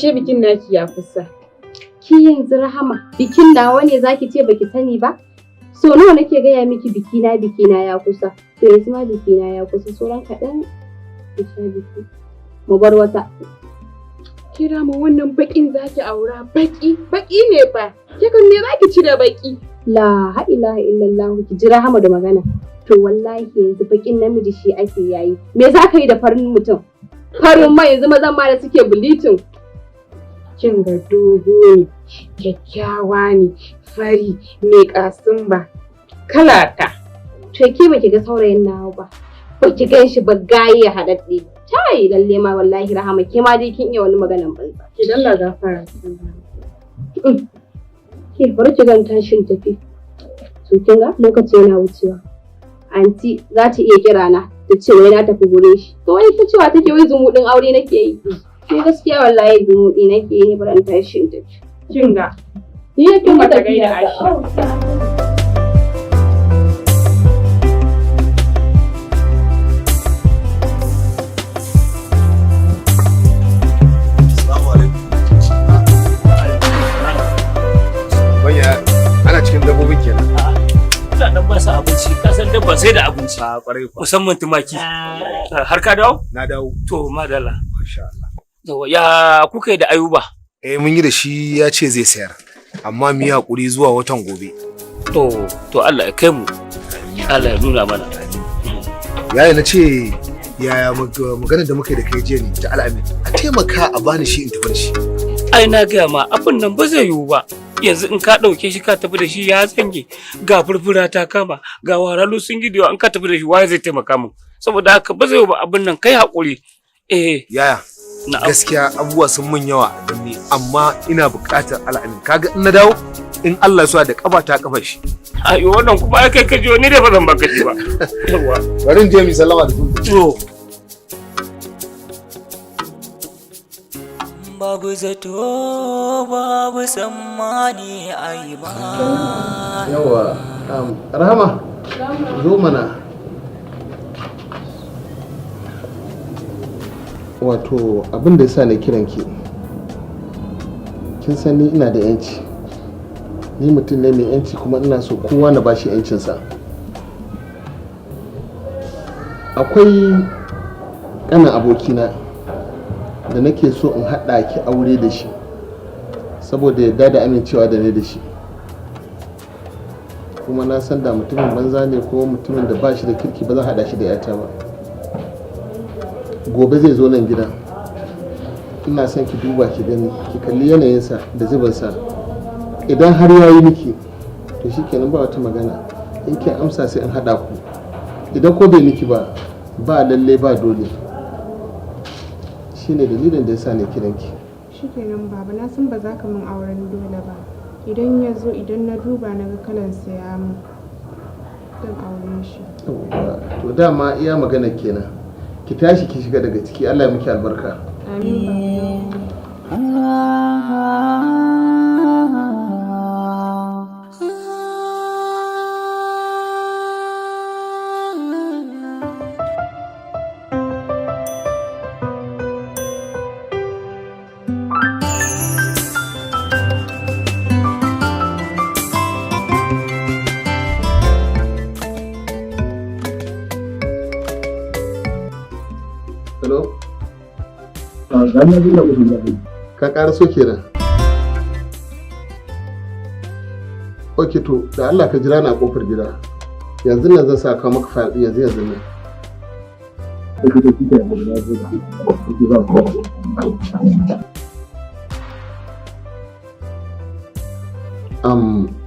Ashe bikin naki ya kusa. Ki yanzu Rahama, bikin nawa ne zaki ce baki sani ba? So nawa nake gaya miki bikina bikina ya kusa. To yanzu ma bikina ya kusa, sauran kaɗan in sha biki. Mu bar wata. Kira mu wannan bakin zaki aura, baki, baki ne fa. Ke kan me zaki ci da baki? La ilaha illallah, ki ji Rahama da magana. To wallahi yanzu bakin namiji shi ake yayi. Me za ka yi da farin mutum? Farin ma yanzu mazan ma da suke bleaching. Kin ga dogo ne, kyakkyawa ne, fari, mai kasumba. Kalata. To ke baki ga saurayin nawa ba. Baki gan shi ba, gaye haɗaɗɗe. Tai lalle ma wallahi Rahama, ke ma dai kin iya wani maganan banza. Ki dalla gafara. Ke bari ki gan tashin tafi. To kin ga lokaci yana wucewa. Anti za ta iya kira na ta ce wai na tafi gurin shi. To wai ta cewa take wai zumuɗin aure nake yi. Ni gaskiya wallahi zumuɗi nake yi, bari in tashi in tafi. Kin ga. Ni yake Kin bata gaida Aisha. Assalamu alaikum. Banya ana cikin dabbobin kenan. Ina dan ba su abinci, ka san dabba sai da abinci. A kwarai kuwa. Musamman tumaki. Har ka dawo? Na dawo. To madalla. Masha Allah. Yawa, ya kuka yi da Ayuba? Eh, mun yi da shi, ya ce zai sayar. Amma mu yi hakuri zuwa watan gobe. To Allah ya kai mu. Allah ya nuna mana. Yaya na ce, yaya maganar da muka yi da kai jiya ne ta Al'amin. A taimaka a bani shi in tafi da shi. Ai na gaya ma, abin nan ba zai yiwu ba. Yanzu in ka ɗauke shi ka tafi da shi, ya zange, ga furfura ta kama, ga waralu sun gidewa, in ka tafi da shi waye zai taimaka mu? Saboda haka ba zai yiwu ba abin nan, kai haƙuri. Eh, Yaya, na'am. gaskiya abubuwa sun mun yawa a danne, amma ina buƙatar Al'amin. Kaga in na dawo, in Allah ya so da kafa ta kafa shi. Ayo, wannan kuma ai kai ka jiyo, ni dai ba zan baka ji ba. Yawa. Bari in je mu sallama da su. To. Babu zato babu tsammani ai ba. Yawa, Rahama, zo mana. Wato abin da yasa na kiran ki, kin san ni ina da yanci, ni mutum ne mai yanci, kuma ina so kowa na bashi yancinsa. Akwai ƙanin abokina da nake so in haɗa ki aure da shi saboda yadda da amincewa da ne da shi, kuma na san da mutumin banza ne ko mutumin da ba shi da kirki, ba zan haɗa shi da yata ba. Gobe zai zo nan gidan. Ina son ki duba ki gani, ki kalli yanayinsa da zubinsa. Idan har ya yi miki, to shikenan, ba wata magana. In kin amsa, sai in haɗa ku. Idan ko bai miki ba, ba lalle ba dole. Shine dalilin da yasa ne kiranki. Shikenan baba, na san ba za ka min auren dole ba. Idan ya zo, idan na duba na ga kalansa ya min, zan aure shi. Yawwa, to dama iya magana kenan. Ki tashi ki shiga daga ciki. Allah ya miki albarka. Amin baba. Hello, ka ƙara so kenan. Ok, to da Allah ka jira na a kofar gida yanzu nan, zan sa kawo maka fayil ɗin yanzu yanzu nan.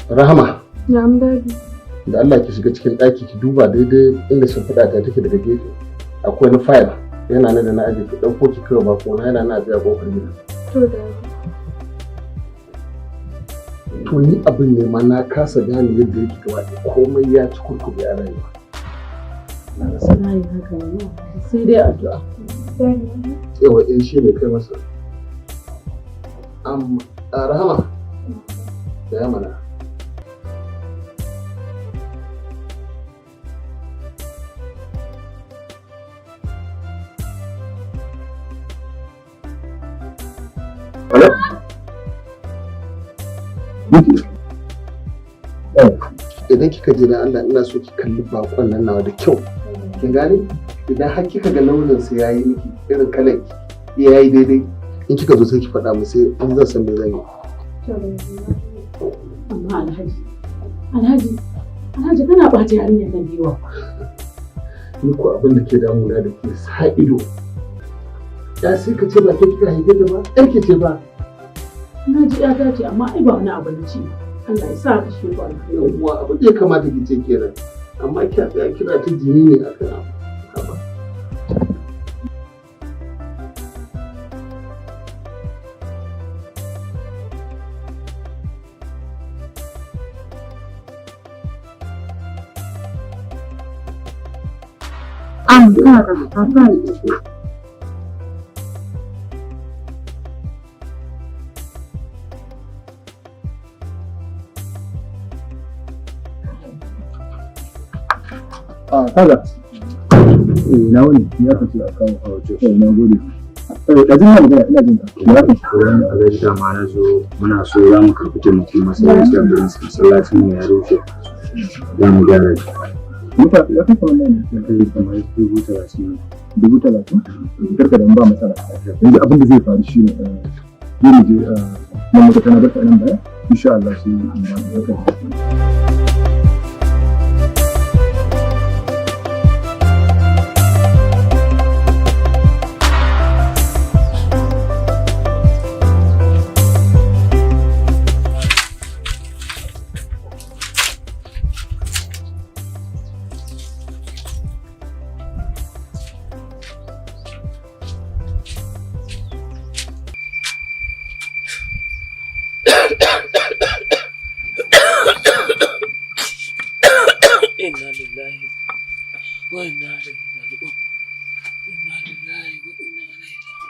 Rahama. Na'am daddy. Da Allah ki shiga cikin ɗaki ki duba daidai inda shimfiɗa ta take, daga gefe akwai wani fayil yana nan da na aje. Ki ɗauko ki kai wa bako na, yana na ajiye a kofar gida. To daddy. To ni abin ne ma na kasa gane yadda yake gaba ɗaya, komai ya ci kurkure a rayuwa. Wallahi haka ne, sai dai addu'a. Yawa, eh, shi ne kai masa. A Rahama, da mana. Idan kika je, dan Allah ina so ki kalli bakon nan nawa da kyau. Kin gane? Idan har kika ga launin sa yayi miki, irin kalan ki yayi daidai, in kika zo sai ki faɗa mu, sai in zan san me zan yi. Amma Alhaji, Alhaji, Alhaji, kana ɓata yarinyar nan da yawa. Ni ko abin da ke damuna da ke sa ido ya, sai ka ce ba ke kika haife ta ba, ɗan ke ce ba. Na ji ƴata ce, amma ai ba wani abu na ce. Allah ya sa ka shi ba alkhairi. Yawwa, abin da ya kamata ki ce kenan, amma kya tsaya kina ta jini ne akan abu. Haba. An kaga. A kaga. Eh, na wani ya kace a kawo a waje. Eh, na gode. Eh, da jin magana, ina jin ka. Ya kace. Wurin Alhaji, dama na zo, muna so za mu karɓi taimako masallaci a gurin masallacin mu ya rushe, za mu gyara shi. Muta ya kai kamar nan. Ya kai kamar 30,000. 30,000? Karka da ba matsala. Yanzu abin da zai faru shine ne mu je nan muka tana barka nan baya. Insha Allah sai mu ba ka. Inna lillahi wa inna ilaihi raji'un. Inna lillahi wa inna ilaihi raji'un.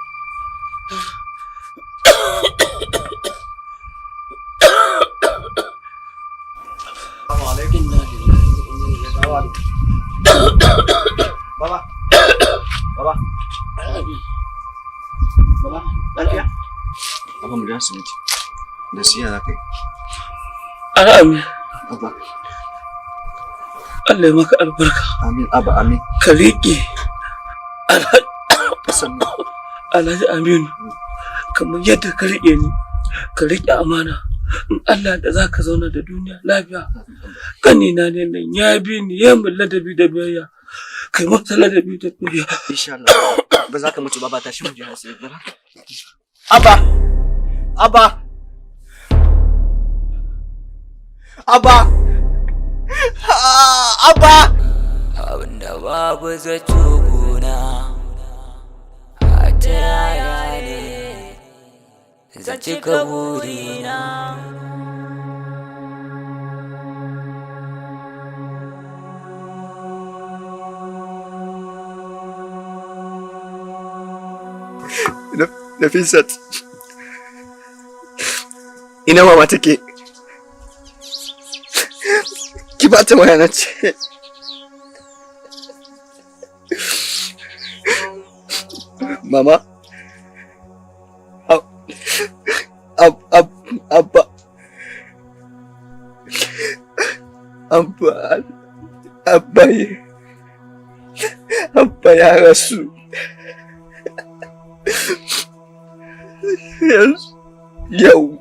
Inna lillahi wa inna ilaihi raji'un. Baba. Baba. Baba, lafiya? Baba, mu je asibiti. Da siya za ka yi. Al'amin. Abba. Allah ya maka albarka. Amin, Abba, amin. Ka riƙe Sannu. Alhaji Aminu kamar yadda ka riƙe ni, ka riƙe amana. In Allah da za ka zauna da duniya lafiya. Kanina ne nan ya bi ni, ya min ladabi da biyayya. Kai masa ladabi da biyayya. Insha Allah. Ba za ka mutu ba, ba, tashi mu je asibiti. Abba. Abba. Abba. Abba. Abinda babu zato gona a ta yaya ne zan cika burina? Nafisat. Ina mama take? Ki ba ta waya na ce. Mama. Ab, ab, ab, abba. Abba, Abba, Abba ya rasu. Yanzu, yau.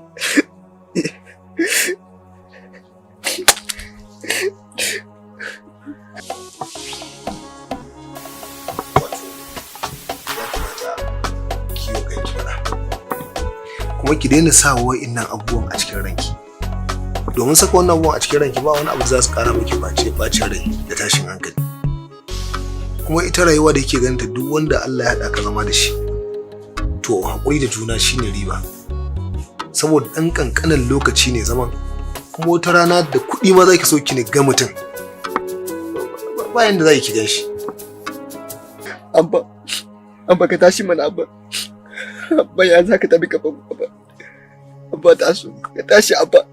Wato ya kamata ki yi wa kanki faɗa, kuma ki daina sa wa'innan abubuwan a cikin ranki, domin saka wannan abubuwan a cikin ranki ba wani abu da za su kara miki face bacin rai da tashin hankali. Kuma ita rayuwa da yake ganin ta, duk wanda Allah ya haɗa ka zama da shi, to haƙuri da juna shine riba, saboda ɗan ƙanƙanin lokaci ne zaman. Kuma wata rana da kuɗi ma za ki so ki ne ga mutum, bayan da za ki gan shi. Abba, Abba, ka tashi mana, Abba. Abba, ya za ka tafi gaban Abba. Abba, taso, ka tashi, Abba.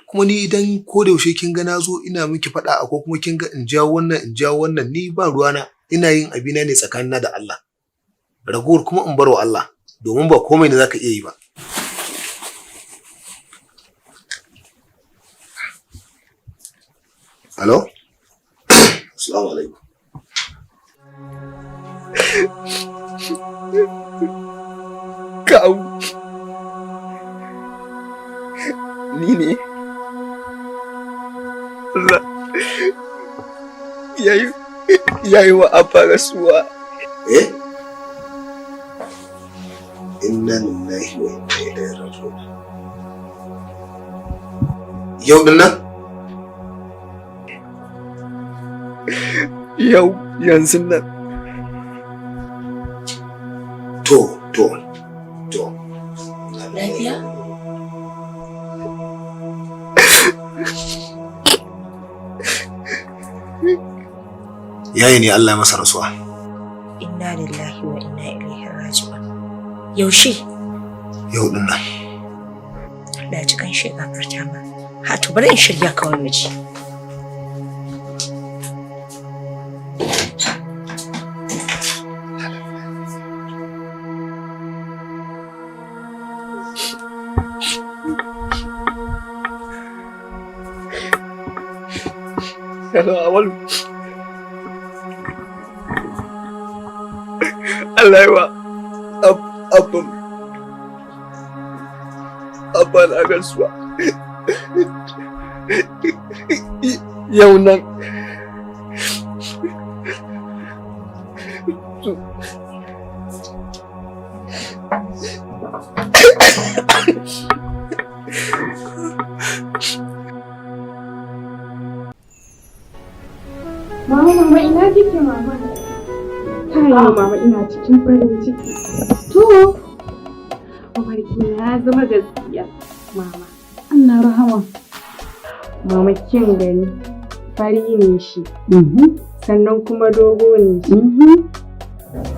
Kuma ni idan ko da yaushe kin ga na zo ina miki faɗa ko kuma kin ga in jawo wannan, in jawo wannan, ni ba ruwana. Ina yin abina ne tsakanina da Allah. Ragowar kuma in bar wa Allah, domin ba komai ne zaka iya yi ba. Alo? Assalamu alaikum. Kawu. Ni ne. Allah. Yayi wa Abba rasuwa. Eh? Inna lillahi wa inna ilaihi raji'un. Yau din nan? Yau yanzu nan. To. Lafiya? Yayi ne Allah ya masa rasuwa. Inna lillahi wa inna ilaihi raji'un. Yaushe? Yau din nan. Allah ya ji kan shi gafarta ma. Ha to bari in shirya kawai mu je. Hello, Awalu. Allah yi wa abban Abba na rasuwa. Yau nan. Mama, mama, ina kike mama? Kai mama, ina cikin farin ciki. To, mafarki na zama gaskiya, mama. Allah rahama. Mama kin gani, fari ne shi. Sannan kuma dogo ne shi.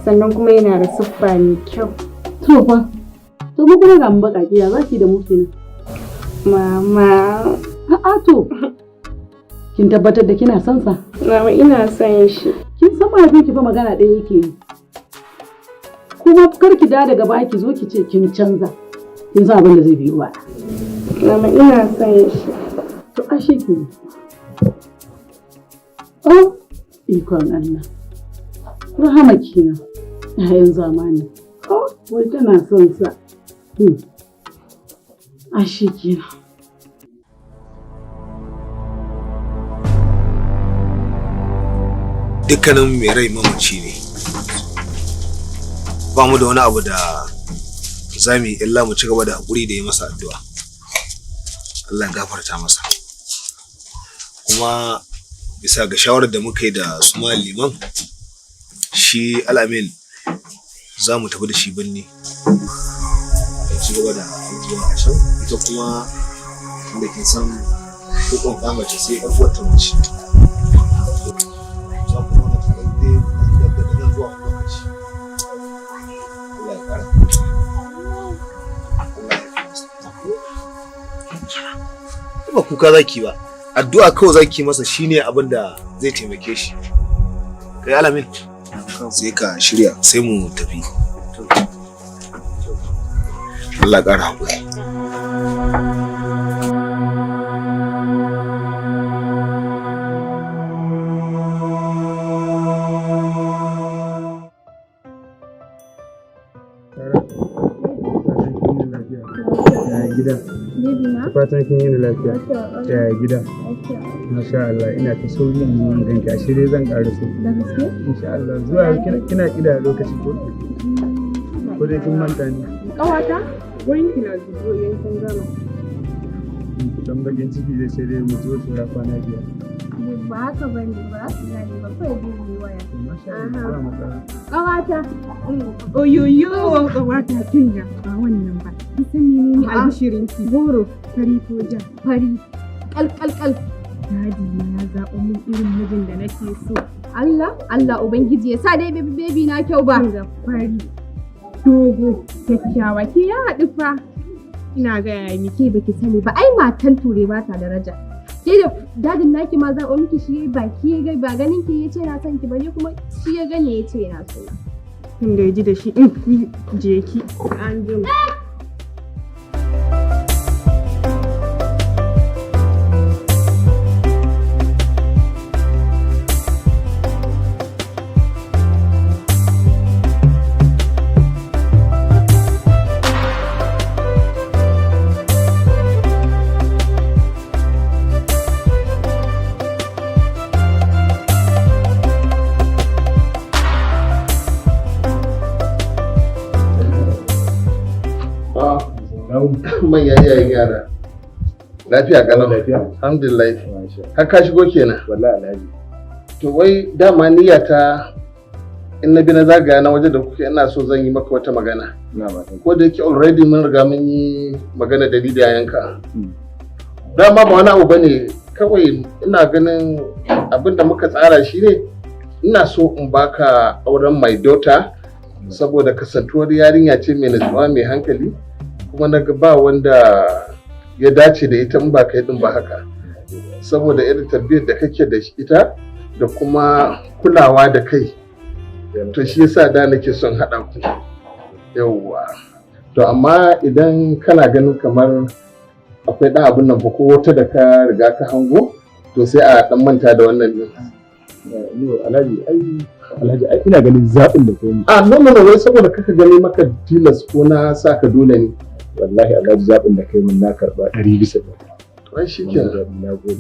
Sannan kuma yana da siffa mai kyau. To fa, to mu kuma ga mu baƙaƙe ya zaki da mu kenan. Mama. A'a to. Kin tabbatar da kina son sa? Mama ina son shi. Kin san mahaifinki fa magana ɗaya yake yi. Kuma kar ki da daga baya ki zo ki ce kin canza. Kin san abin da zai biyo baya. Mama ina son shi. To ashe ki. Oh, ikon Allah. Rahama kenan. Yayan zamani. Oh, wai tana son sa. Ashe kenan. Dukkanin mai rai mamaci ne. Ba mu da wani abu da za mu yi illa mu ci gaba da haƙuri da yi masa addu'a. Allah ya gafarta masa. Kuma bisa ga shawarar da muka yi da su liman, shi Al'amin za mu tafi da shi birni. A ci gaba da abubuwa a can, ita kuma da kin san hukun ɗa mace sai ƴar uwarta mace. Za ku zauna tare daga nan zuwa wani lokaci. Allah ya ƙara. Allah ya fi masa. Ba kuka zaki ba. Addu'a kawai zaki masa shine abin da zai taimake shi. Kai Alamin, sai ka shirya sai mu tafi. Allah ƙara haƙuri. Gida. Fatan kin yi lafiya. Ya gida. Masha Allah, ina ta sauri in zo in ganki, ashe dai zan ƙara so. Da gaske? Insha Allah, zuwa kina kida lokaci ko? Ko dai kin manta ne? Ƙawata, wurin ki na zubo idan kin gama. Dan bakin ciki zai sai dai mu zo tsora kwana 5. Ba haka bane, ba su gane ba, kawai dai mu yi waya. Masha Allah, ba matsala. Ƙawata, oyoyo, ƙawata kin ga ba wannan ba. Kin san menene albishirin ki? Goro, fari ko ja? Fari. Kal kal kal. Dadi na ya zaɓo min irin mijin da nake so. Allah, Allah Ubangiji ya sa dai baby na kyau ba. Kin ga fari, dogo, kyakkyawa, ke ya haɗu fa. Ina gaya miki. Ke baki sani ba, ai matan ture ba ta daraja. Ke da dadin naki ma zaɓo miki shi baki ya ga ba ganin ki yace yana son ki ba, ne kuma shi ya gane yace yana so na. Kin da ji da shi in je ki an jima. Manyan iyayen yara. Lafiya kalau. Alhamdulillah. Har ka shigo kenan. Wallahi Alhaji. To wai dama niyyata in na bi na zagaya na waje da kuke, ina so zan yi maka wata magana. Ko da yake already mun riga mun yi magana da ni da yayanka. Dama ba wani abu bane, kawai ina ganin abin da muka tsara shi ne ina so in baka auren my daughter, saboda kasantuwar yarinya ce mai natsuwa, mai hankali, kuma na ga ba wanda ya dace da ita in ba kai din ba haka, saboda irin tarbiyyar da kake da ita da kuma kulawa da kai. To shi yasa da nake son haɗa ku. Yawwa, to amma idan kana ganin kamar akwai ɗan abun nan ba ko wata da ka riga ka hango, to sai a ɗan manta da wannan din. No Alhaji, ai Alhaji, ai ina ganin zaɓin da kai. A no no no, wai saboda kaka gani maka tilas ko na sa ka dole ne. Wallahi Alhaji, zaɓin da kai mun na karɓa 100%. Ai shikenan.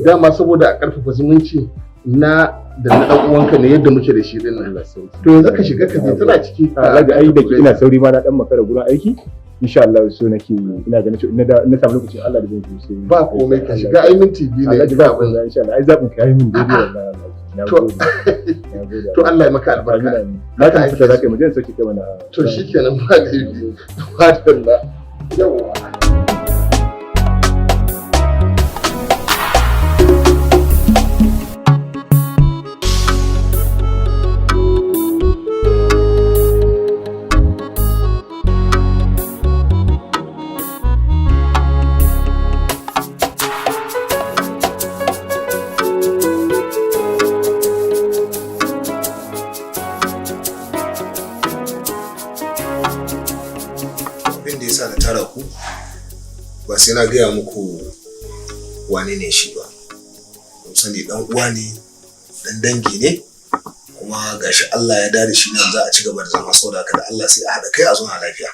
Dama saboda a ƙarfafa zumunci na da na ɗan uwanka ne yadda muke da shi din nan. To yanzu ka shiga ka je, tana ciki. Alhaji, ai da ina sauri ma na dan makara gurin aiki. Insha Allah so nake ina ganin cewa na samu lokacin Allah da zan zo sai. Ba komai, ka shiga, ai minti 2 ne. Alhaji ba komai insha Allah, ai zaɓin ka yayi min daidai wallahi Alhaji. To to Allah ya maka albarka. Na ta fita zaka yi mu je sauki kai mana. To shikenan, ba laifi. Madalla. Yawwa. Abin da yasa na tara ku, ba sai na gaya muku wane ne shi ba. Kun sani dan uwa ne, dan dangi ne, kuma gashi Allah ya dare shi nan za a ci gaba da zama, saboda haka da Allah sai a haɗa kai a zauna lafiya.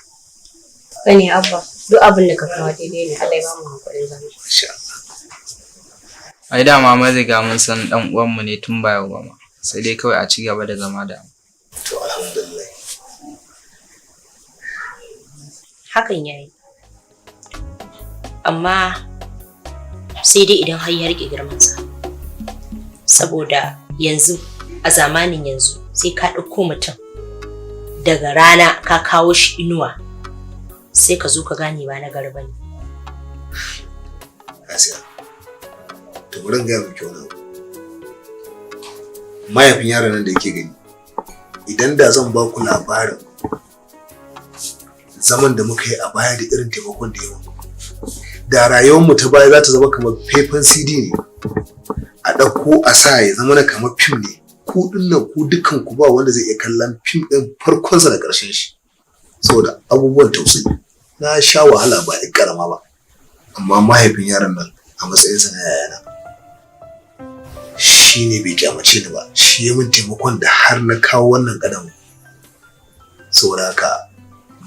Bane Abba, duk abin da ka kawo daidai ne, Allah ya ba mu hankulin zama. Masha Allah. Ai dama mun riga mun san dan uwanmu ne tun ba yau ba ma, sai dai kawai a ci gaba da zama da mu. To alhamdulillah. Hakan yayi. Amma sai dai idan har ya rike girmansa. Saboda yanzu a zamanin yanzu sai ka ɗauko mutum daga rana ka kawo shi inuwa, sai ka zo ka gane ba na gari bane. Asiya, to bari in gaya miki wani abu. Mahaifin yaron nan da yake gani, idan da zan ba ku labarin zaman da muka yi a baya da irin taimakon da yawa, da rayuwarmu ta baya za ta zama kamar faifan CD ne, a ɗauko a sa ya zama na kamar fim ne. Ku dinnan ku dukkan ku ba wanda zai iya kallon fim ɗin farkonsa da ƙarshen shi, saboda abubuwan tausayi. Na sha wahala ba ɗin ƙarama ba, amma mahaifin yaron nan a matsayinsa na yayana shi ne bai kyamace ni ba, shi ya min taimakon da har na kawo wannan ƙadamin. Saboda haka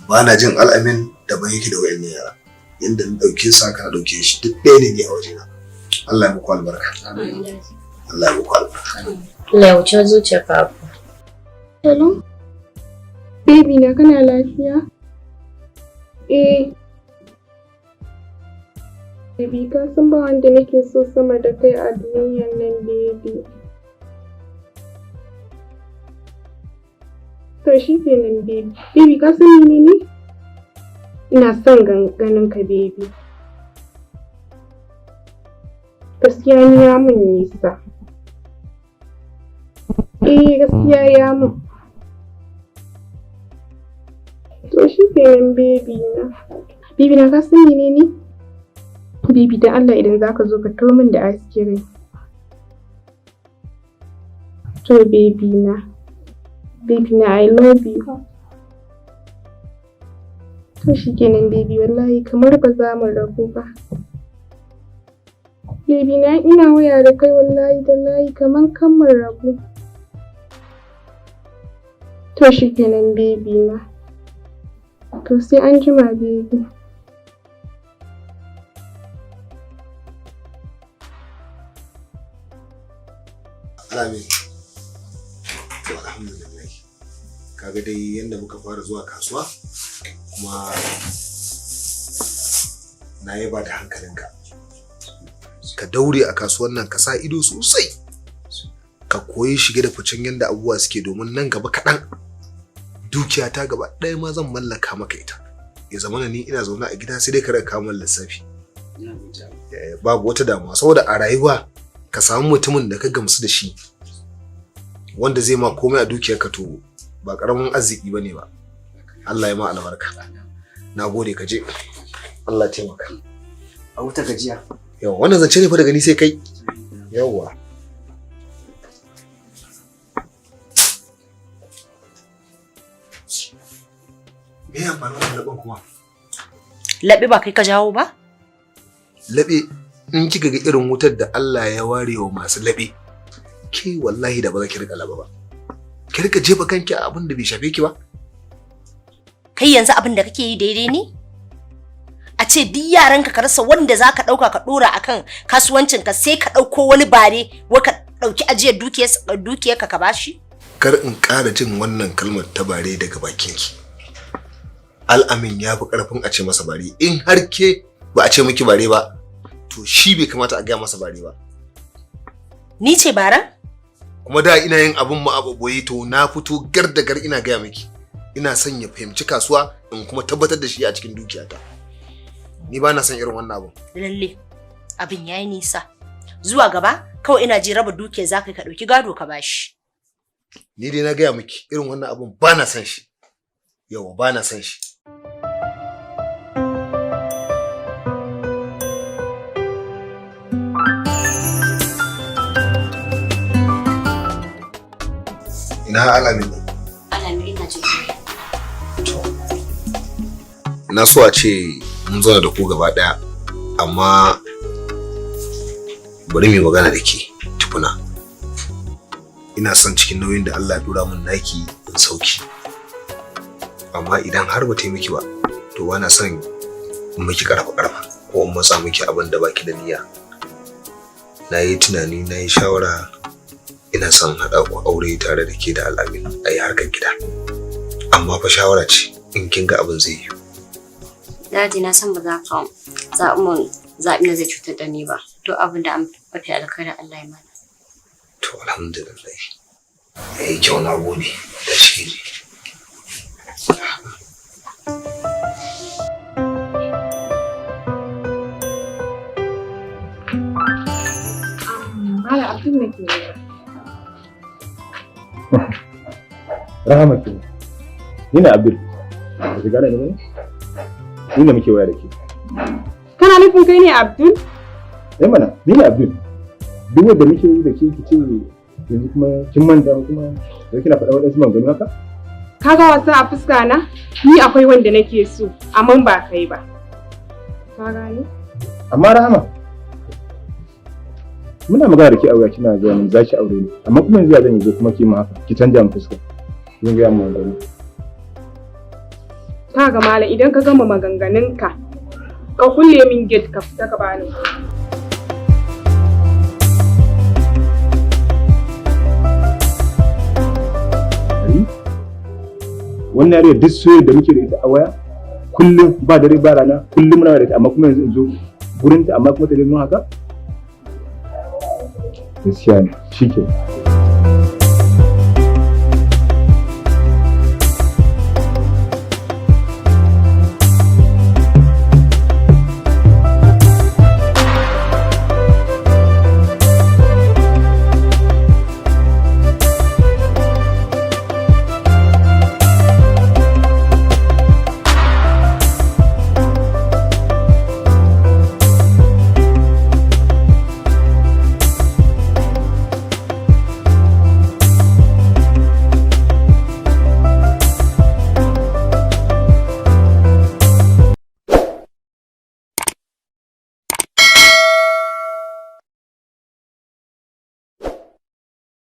ba na jin Al'amin daban yake da wayannan yara. Yanda na ɗauke su haka na ɗauke shi, duk ɗaya ne ni a wajena. Allah ya muku albarka. Allah ya muku albarka. Allah ya wuce zuciyarka Abba. Hello? Baby na, kana lafiya? Eh. Baby, ka san ba wanda nake so sama da kai a duniyan nan, baby. To shi kenan, baby. Baby, ka san menene? Ina son ganin ka, baby. Gaskiya ni ya mun nisa. Eh, gaskiya ya mun. To shi kenan, baby na. Baby na, ka san menene? Baby, dan Allah idan zaka zo ka taho min da ice cream. To baby na. Baby na, I love you. To shikenan baby, wallahi kamar ba za mu rabu ba. Baby na, ina waya da kai, wallahi tallahi kamar kan mu rabu. To shikenan baby na. To sai an jima baby. Alamin. To alhamdulillah. Kaga dai yanda muka fara zuwa kasuwa kuma na yaba da hankalinka. Ka daure a kasuwan nan, ka sa ido sosai. Ka koyi shige da ficen yanda abubuwa suke, domin nan gaba kaɗan dukiya ta gaba ɗaya ma zan mallaka maka ita. Ya zamana ni ina zaune a gida sai dai ka raka min lissafi. Babu wata damuwa, saboda a rayuwa ka samu mutumin da ka gamsu da shi wanda zai ma komai a dukiyarka, to ba karamin arziki bane ba. Allah ya ma albarka. Nagode, ka je. Allah taimaka. A huta gajiya. Yawa, wannan zance ne fa daga ni sai kai. Yawa. Me ya amfanin wannan laɓen kuma? Laɓe ba kai ka jawo ba? Laɓe, in kika ga irin wutar da Allah ya ware wa masu laɓe, ke wallahi da ba za ki rika laɓa ba. Ki rika jefa kanki a abin da bai shafe ki ba. Kai yanzu abin da kake yi daidai ne? A ce duk yaranka ka rasa wanda za ka ɗauka ka ɗora akan kasuwancinka, sai ka ɗauko wani bare wai ka ɗauki ajiyar dukiyarka ka bashi? Kar in ƙara jin wannan kalmar ta bare daga bakinki. Al'amin ya fi ƙarfin a ce masa bare. In har ke ba a ce miki bare ba, to shi bai kamata a gaya masa bare ba. Ni ce baran? Kuma da ina yin abin mu a ɓoye, to na fito gar da gar ina gaya miki. Ina son ya fahimci kasuwa in kuma tabbatar da shi a cikin dukiyata. Ni ba na son irin wannan abin. Lalle, abin ya yi nisa. Zuwa gaba, kawai ina ji raba dukiyar za ka ɗauki gado ka bashi. Ni dai na gaya miki irin wannan abin ba na son shi. Yawa, ba na son shi. Ina Alamin? Alamin ina jin. To. Na so a ce mun zauna da ku gaba daya, amma bari mu yi magana da ke tukuna. Ina son cikin nauyin da Allah ya dora min naki in sauki. Amma idan har ba ta yi miki ba, to ba na son in miki karfa karfa ko in matsa miki abin da baki da niyya. Na yi tunani, na yi shawara, ina son haɗa ku aure tare da ke da Al'amin a yi harkar gida. Amma fa shawara ce, in kin ga abin zai yiwu. Dadi, na san ba za ka zaɓi mun zaɓi na zai cutar da ni ba. Duk abin da an mafi alkhairin Allah ya mana. To alhamdulillah. Yayi kyau, na gode. Da shi ne. Malam Abdul nake nema. Rahama ke. Ni na Abdul. Ba ki gane ni ba ne? Ni ne muke waya da ke. Kana nufin kai ne Abdul? Eh mana, ni ne Abdul. Duk wanda muke yi da ke ki ce yanzu kuma kin manta kuma da kina faɗa waɗansu maganganu haka? Ka ga wasa a fuska na? Ni akwai wanda nake so, amma ba kai ba. Ka gane? Amma Rahama, muna magana da ke aure kina gaya min za ki aure ni, amma kuma yanzu ya zan yi zo kuma ki ma haka, ki canja min fuska. Kin gaya min maganganu. Ka ga malam, idan ka gama maganganunka, ka kulle min gate ka fita ka bani. Wannan yarinya duk soyayyar da muke da ita a waya kullum ba dare ba rana, kullum muna da ita, amma kuma yanzu in zo gurin ta amma kuma ta mun haka. Gaskiya ne, shike.